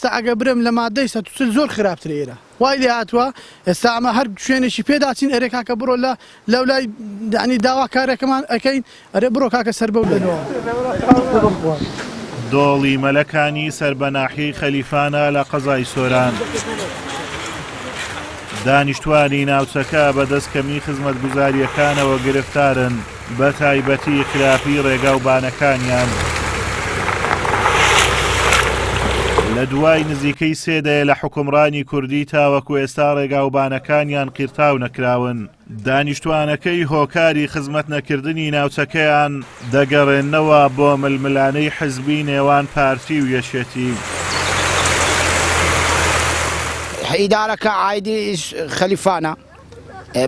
ئێستا ئەگەر برێم لە مادەی 140 زۆر خراپترە ئێرە وای لێ هاتووە ئێستا ئەمە هەر شوێنێکی پێدا چین ئەرێ کاکە بڕۆ لە لەولای یانی داواکارەکەمان ئەکەین ئەرێ بڕۆ کاکە سەر بەو لەوە. دۆڵی مەلەکانی سەر بە ناحیەی خەلیفانە لە قەزای سۆران. دانیشتوانی ناوچەکە بەدەست کەمی خزمەتگوزارییەکانەوە گرفتارن، بەتایبەتی خراپی ڕێگا و بانەکانیان. لە دوای نزیکەی سێ دەیە لە حوکمڕانی کوردی تاوەکو ئێستا ڕێگاوبانەکانیان قیرتاو نەکراون. دانیشتوانەکەی هۆکاری خزمەت نەکردنی ناوچەکەیان دەگەڕێننەوە بۆ ململانێی حزبی نێوان پارتی و یەکێتی. ئیدارەکە عایدی خەلیفانە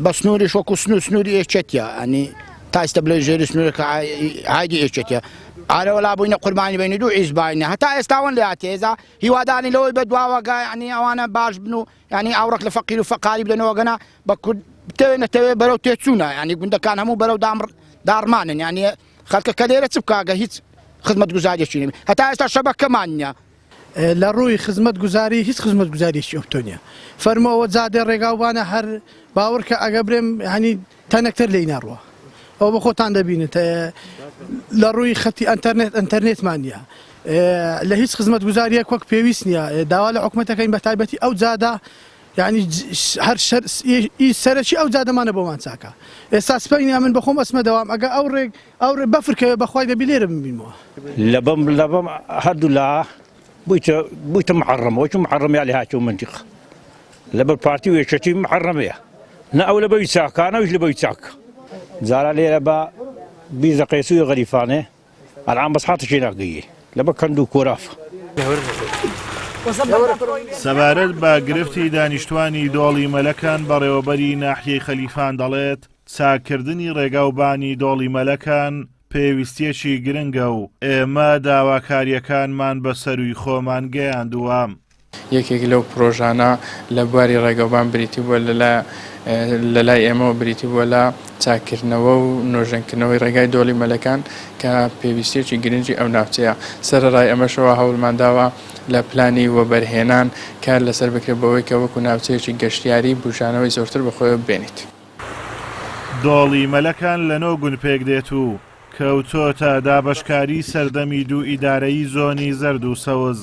بە سنووریش وەکو سنوور سنووری یەکێتیە ئەنی تا ئێستا بڵێ ژێری سنوورەکە عایدی یەکێتیە ئارەوەلا بووینە قوربانی بینی دوو عیزباینە هەتا ئێستاوەن لێ هاتێزا هیوادانی لەوەی بە دواوەگا ینی ئەوانە باش بن و ینی ئاوڕک لە فەقیر و فەقاری بدەنەوە گەنا بە کورد بتەوێ نەتەوێ بەرەو تێچوونە ینی گوندەکان هەموو بەرەو داڕمانن ینی خەڵکە کە لێرە چ بکاگە هیچ خزمەت گوزاریەکی نەبێ هەتا ئێستا شەبەکەمان نییە. لە ڕووی خزمەت گوزاری هیچ خزمەت گوزاریەکی ئەوتۆ نیە فەرموو ئەوە جادەی ڕێگاوبانە هەر باوەڕکە ئەگە برێم هەنی تەنەکتەر لێی ناڕوا ئەوە بە خۆتان دەبینن لە ڕووی خەتی ئەتەرنێت ئەتەرنێتمان نییە لە هیچ خزمەت گوزاریەک وەک پێویست نییە داوا لە حکومەتەکەین بە تایبەتی ئەو جادە یعنی هەر سەرەکی ئەو جادەمانە بۆمان چاکە ئێستا سپەینی ئەمن بەخۆم ئەسمە دەوام ئەگە ئەو ڕێک ئەو ڕێ بەفر کەوێ بەخوای دەبی لێرە بمبینمەوە. لەبەم لەبەم هەردوو لا بوویتە بوویتە محەڕەم وەچ محەڕەم یا لێ هاتوو منتیق لەبەر پارتی و یەکێتی محەڕەمەیە نە ئەو لە بەوی چاکە نەویش لە بەوی چاک جارا لێرە بە بیست دەقەیە سووی غەریفانێ ئەلعام بەس حاتەکی ناگەیی لەبەر کەند و کۆراف. سەبارەت بە گرفتی دانیشتوانی دۆڵی مەلەکان بەڕێوەبەری ناحیەی خەلیفان دەڵێت، چاککردنی ڕێگاوبانی دۆڵی مەلەکان پێویستییەکی گرنگە و ئێمە داواکارییەکانمان بە سەرووی خۆمان گەیاندووە. یەکێک لەو پرۆژانە لە بواری ڕێگەوبان بریتی بووە لە لە لای ئێمەوە بریتی بووە لە چاککردنەوە و نۆژەنکردنەوەی ڕێگای دۆڵی مەلەکان کە پێویستییەکی گرنگی ئەو ناوچەیە. سەرەڕای ئەمەشەوە هەوڵمان داوە لە پلانی وەبەرهێنان کار لەسەر بکرێت بەوەی کە وەکو ناوچەیەکی گەشتیاری بوژانەوەی زۆرتر بەخۆیەوە ببێنیت. دۆڵی مەلەکان لە نۆ گوند پێکدێت و کەوتۆتە دابەشکاری سەردەمی دوو ئیدارەیی زۆنی زەرد و سەوز،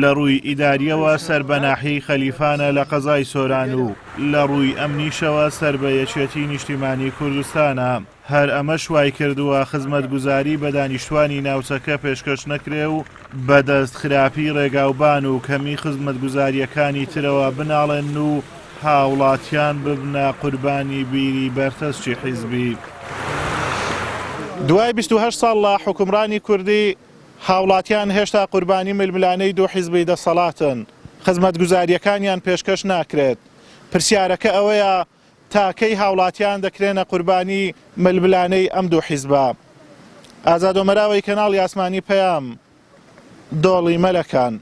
لە ڕووی ئیدارییەوە سەر بە ناحیەی خەلیفانە لە قەزای سۆران و لە ڕووی ئەمنیشەوە سەر بە یەکێتی نیشتیمانی کوردستانە. هەر ئەمەش وایکردووە خزمەتگوزاری بە دانیشتوانی ناوچەکە پێشکەش نەکرێ و بەدەست خراپی ڕێگاوبان و کەمی خزمەتگوزارییەکانی ترەوە بناڵێنن و هاوڵاتیان ببنە قوربانی بیری بەرتەسکی حیزبی. دوای 28 ساڵ لە حوکمڕانی کوردی، هاوڵاتیان هێشتا قوربانی ململانێی دوو حیزبی دەسەڵاتن، خزمەتگوزارییەکانیان پێشکەش ناکرێت. پرسیارەکە ئەوەیە تا کەی هاوڵاتیان دەکرێنە قوربانی ململانێی ئەم دوو حیزبە؟ ئازاد ئۆمەراوەی کەناڵی ئاسمانی پەیام، دۆڵی مەلەکان.